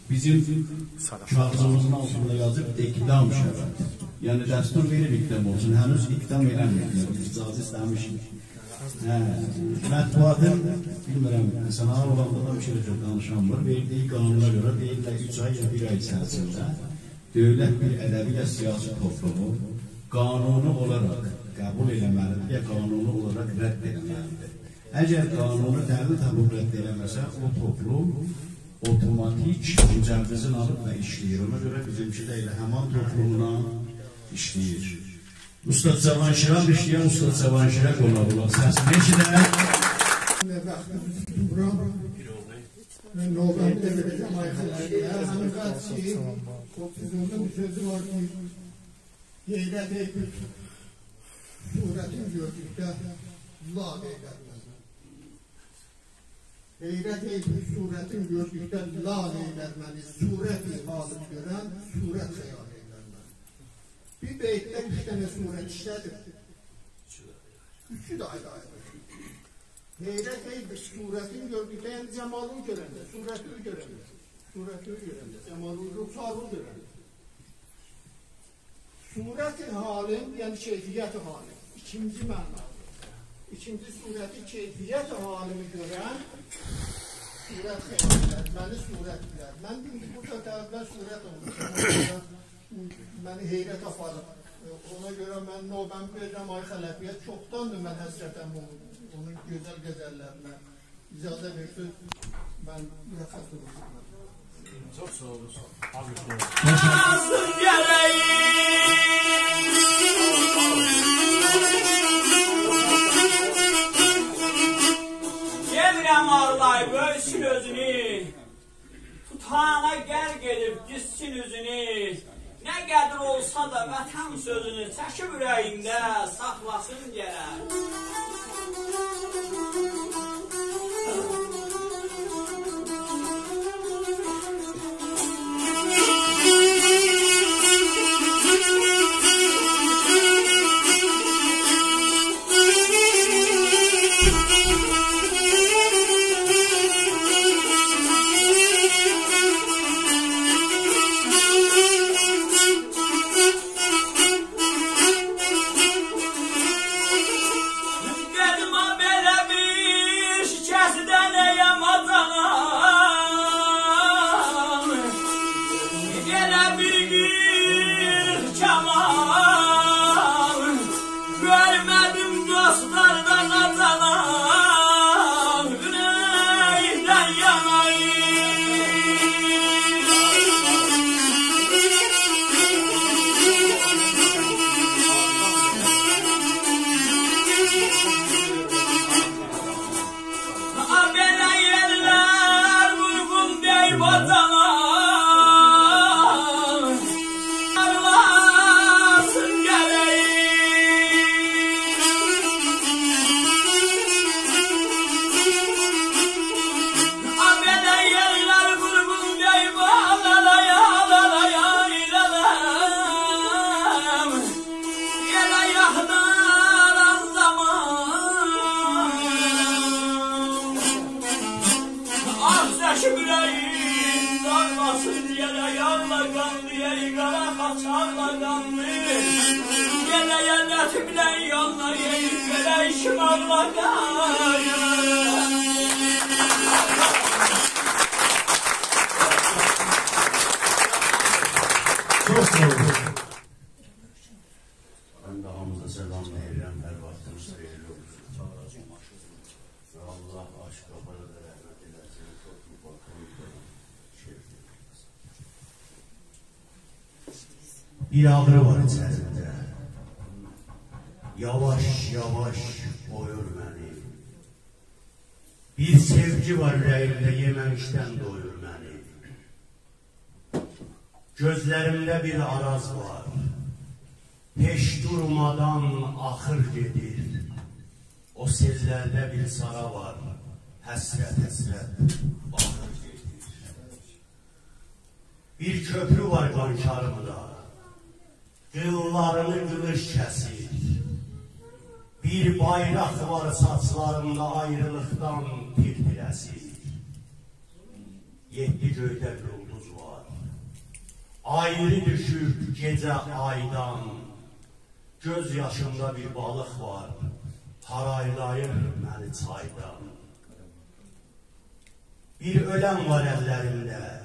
بیزیم کاغیذیمیزین آلتیندا یازیب «اقدام شود». یعنی دستور وئریب اقدام اولسون. هنوز اقدام ائله‌مه‌ییبلر. بیز اجازه ایسته‌میشیک. هه، مطبوعاتین، بیلمیرم، سناور اولاندا دا بیر شئی ده دانیشانمیر. وئردیگی قانونا گؤره دئییرلر، اوچ آی یا بیر آی ایچریسینده دؤولت بیر ادبی یا سیاسی توپلومو قانونی اولاراق قبول ائله‌مه‌لیدیر، یا قانونی اولاراق رد ائله‌مه‌لیدیر. اگر قانونی دلیل تاپیب رد ائله‌مه‌سه، او توپلوم اوتوماتیک مجوزینی آلیب و ایشله‌ییر. اونا گؤره بیزیمکی ده ائله همان توپلوملا ایشله‌ییر. اوستاد جوانشیران ایشله‌ین، اوستاد جوانشیره قوناق اولاق. سسینی ائشیدک. واختیم دوتوب دورام. من نوبه‌مده وئره‌جم آیخانلارینا. هر زامان قات کی، اوتوز اوندا بیر سؤزو وار کی، حیرت ای بو صورتین گؤردوکده لال ائیلر منی. حیرت ای بو صورتین گؤردوکده لال ائیلر منی. صورت حالین گؤرن صورت خیال ائیلر منی. بیر بیتده اوچ دنه صورت ایشله‌دیر. اوچو ده آیری-آیری. حیرت ای بو صورتین گؤردوکده، یعنی جمالین گؤرنده، صورتین گؤرنده، صورتین گؤرنده، جمالین یوخ، حالین گؤرنده. صورت حالین، یعنی کیفیت حالین. ایکینجی معنا. ایکینجی صورتی، کیفیت حالینی گؤرن صورت خیال ائدر. منی صورت بیلر. من ایندی بو سؤزلرده صورت اولموشام. منی حیرت آپاریب. اونا گؤره من نوبه‌می وئریرم آقای خلفی‌یه. چوخداندیر من حسرتم اونون، اونون گؤزل غزللرینه. اجازه وئرسز، من بیر آز خسته اولسون. چوخ ساغ اولون، ساغ اولون. آلقیشلار. لازیم گرک گئدیرم آغلاییب اؤلسون اؤزونو. توتانا غرق ائدیب گیتسین اوزونو، نه قدر اولسا دا وطن سؤزونو چکیب اوره‌یینده ساخلاسین گرک. قدیما بئله بیر شکستدن ایام آجانام، بئله بیر قیرخ کمال گؤرمه‌دیم دوستلاردان آجانام، اورکدن یاناییم. آ، بئله یئرلر وورغون دئییب آجانام، آغلاسین گرک. آ، بئله یئرلر وورغون دئییب آغلالایام، آغلالایام، آغلالایام. ائله یاخداران زامان آغ چکیب اوره‌ییم داغلاسین، یئره یاغلا قانلی، ای قارا خاچ آغلا قانلی، یئره یئره تیپلن یانلا، ای بئله ایشیم آغلا قانلی. چوخ ساغ اولون. من ده هامینیزا سلام دئییرم، هر واختینیز خئییرلی اولسون. و آللاه آشیق قاپارا دا رحمت ائله‌سین، چوخ مبارک اولسون. بیر آغری وار ایچریمده، یاواش-یاواش اویور منی. بیر سئوگی وار اوره‌ییمده، یئمه‌میشدن دویور منی. گؤزلریمده بیر آراز وار، هئچ دورمادان آخیر گئدیر. او سئللرده بیر سارا وار، حسرت-حسرت باخیر گئدیر. بیر کؤپرو وار قانکاریمدا، قیللارینی قیلینج کسیر. بیر بایراق وار ساچلاریمدا، آیریلیقدان تیر-تیر اسیر. یئددی گؤیده بیر اولدوز وار، آیری دوشوب گئجه آیدان. گؤز یاشیمدا بیر بالیق وار، هارایلاییر منی چایدان. بیر اؤلن وار اللریمده،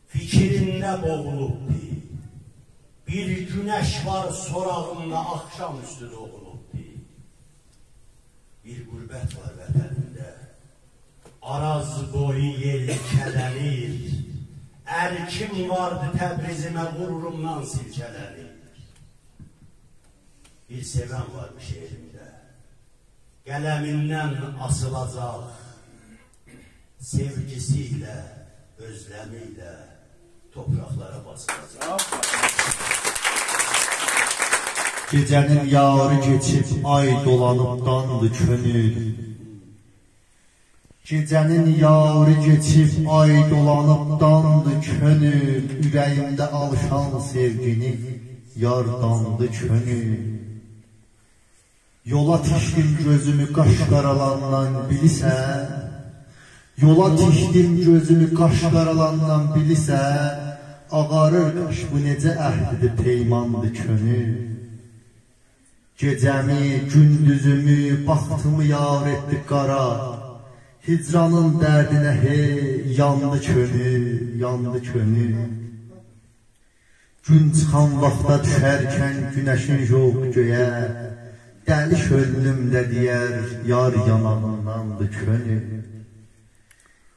فیکرینده بوغولوبدی. بیر گونش وار سوراغیمدا، آخشام اوستو دوغولوبدی. بیر غربت وار وطنیمده، آراز بویو یئلکه‌لنیر. ارکیم واردی تبریزیمه، غرورومدان سیلکه‌لنیر. بیر سئون وار بو شعریمده، قلمیندن آسیلاجاق، سئوگیسی ایله، اؤزلمی ایله توپراقلارا باسیلاجاق. گئجه‌نین یاری کئچیب آی دولانیب داندی کؤنول. گئجه‌نین یاری کئچیب آی دولانیب داندی کؤنول، اوره‌ییمده آلیشان سئوگینی یار داندی کؤنول. یولا تیکدیم گؤزومو قاش قارالاندان بیلیسن، یولا تیکدیم گؤزومو قاش قارالاندان بیلیسن، آغاریر قاش بو نئجه عهدیدیر، پیماندی کؤنول. گئجه‌می، گوندوزومو، باختیمی یار ائتدی قارا. هجرانین دردینه هئی یاندی کؤنول، یاندی کؤنول. گون چیخان واختا دوشرکن گونشین یوخ گؤیه، دلی کؤنلومده دئیر، یار یاناغینداندی کؤنول.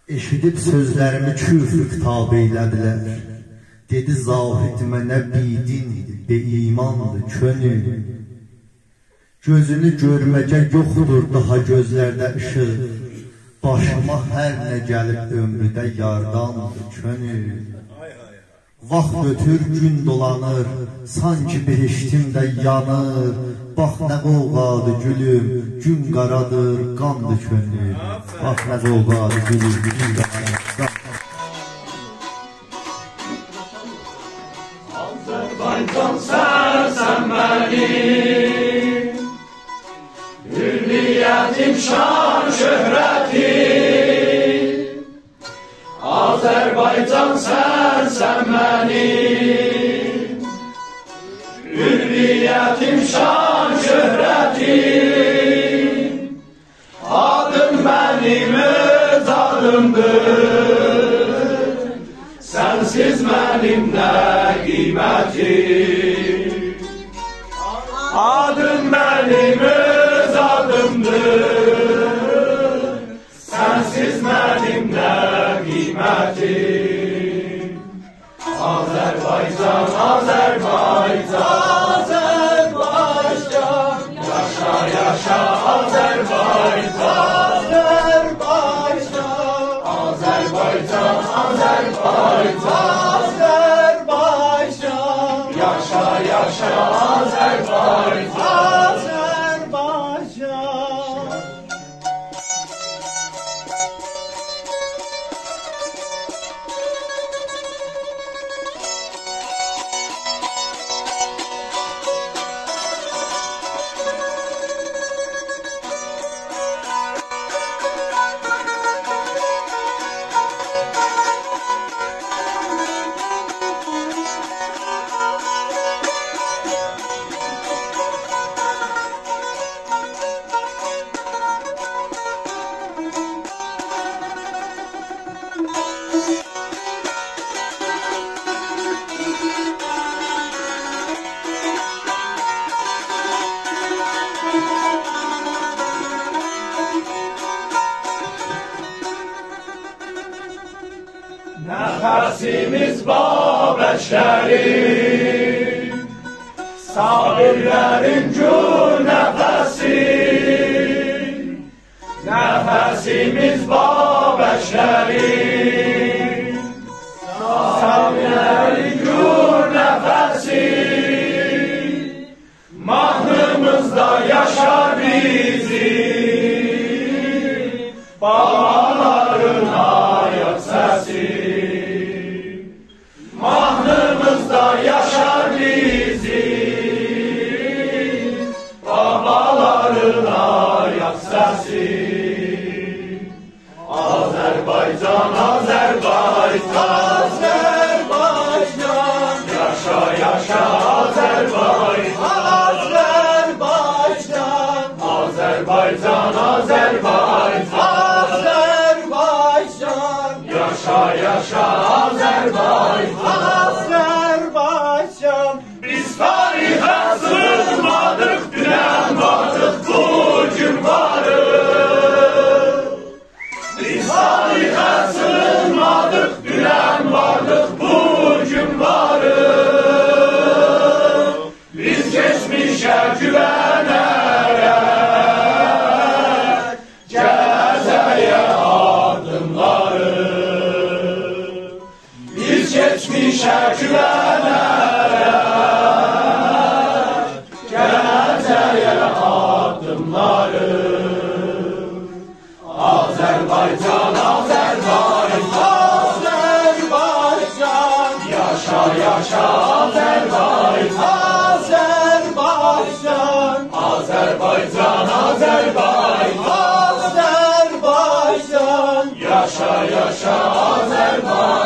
ائشیدیب سؤزلریمی کفر خطاب ائیله‌دیلر. دئدی زاهد منه بی‌دین، بی‌ایماندی کؤنول. گؤزونو گؤرمه‌گه یوخدور داها گؤزلرده ایشیق. باشیما هر نه گلیب عؤمروده یارداندی کؤنول. واخت اؤتور، گون دولانیر، سانکی بهشتیم ده یانیر. باخ نه غوغادیر گولوم، گون قارادیر، قاندی کؤنول. باخ نه غوغادیر گولوم، گون قارادیر، قاندی. آذربایجان، سنسن منیم حریتیم، شان شهرتیم. آذربایجان، سنسن منیم حریتیم، شان شهرتیم. آدیم منیم اؤز آدیمدیر، سنسیز منیم نه قیمتیم؟ آدیم منیم اؤز آدیمدیر، سنسیز منیم نه قیمتیم؟ آذربایجان، آذربایجان، آذربایجان. یاشا، یاشا، آذربایجان. آذربایجان، آذربایجان، آذربایجان. آذربایجان. یاشا، یاشا، آذربایجان. آذربایجان. نفسیمیز بابکلرین، صابرلرین گون نفسی. نفسیمیز بابکلرین، صابرلرین گون نفسی. ماهنیمیزدا یاشار بیزیم بابالارین آیاق سسی. ماهنیمیزدا یاشار بیزیم بابالارین آیاق سسی. آذربایجان، آذربایجان، آذربایجان. یاشا، یاشا، آذربایجان، آذربایجان. آذربایجان، آذربایجان، آذربایجان. یاشا، یاشا، آذربایجان، آذربایجان. بیز تاریخه سیغینمادیق، دونن واردیق، بو گون واریق. بیز تاریخه سیغینمادیق، دونن واردیق، بو گون واریق. بیز کئچمیشه گووه‌نه‌رک گله‌جه‌یه آددیملاریق. بیز کئچمیشه گووه‌نه‌رک یاشا آذربایجان.